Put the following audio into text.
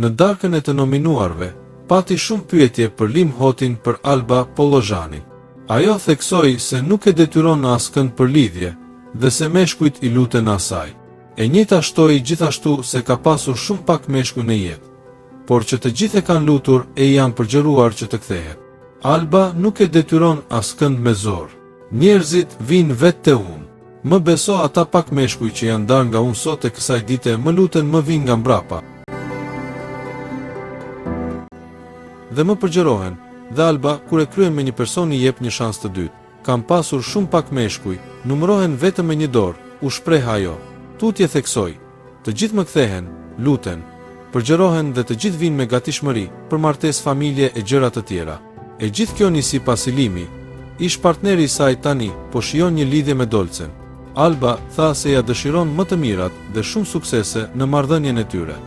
Në darkën e të nominuarve, pati shumë pyetje për Lim Hotin për Alba Pollozhanin. Ajo theksoi se nuk e detyron askënd për lidhje dhe se meshkujt i luten asaj. E njëjta shtoi gjithashtu se ka pasur shumë pak meshkuj në jetë, por që të gjithë e kanë lutur e i janë përgjëruar që të kthehet. Alba nuk e detyron askënd me zor. Njerëzit vijnë vetë te unë. Më beso ata pak meshkuj që janë ndarë nga unë sot e kësaj dite më luten më vijnë nga mbrapa. Dhe më përgjërohen. Dhe Alba kur e kryen me një person i jep një shans të dytë. Kam pasur shumë pak meshkuj, numërohen vetëm me një dorë, u shpreh ajo. Tutje theksoi, Të gjithë më kthehen, luten, përgjërohen dhe të gjithë vijnë me gatishmëri për martesë familje e gjëra të tjera. E gjithë kjo nisi pasi Limi, ish-partneri i saj tani po shijon një lidhje me Dolcen. Alba tha se ia dëshiron më të mirat dhe shumë suksese në marrëdhënien e tyre.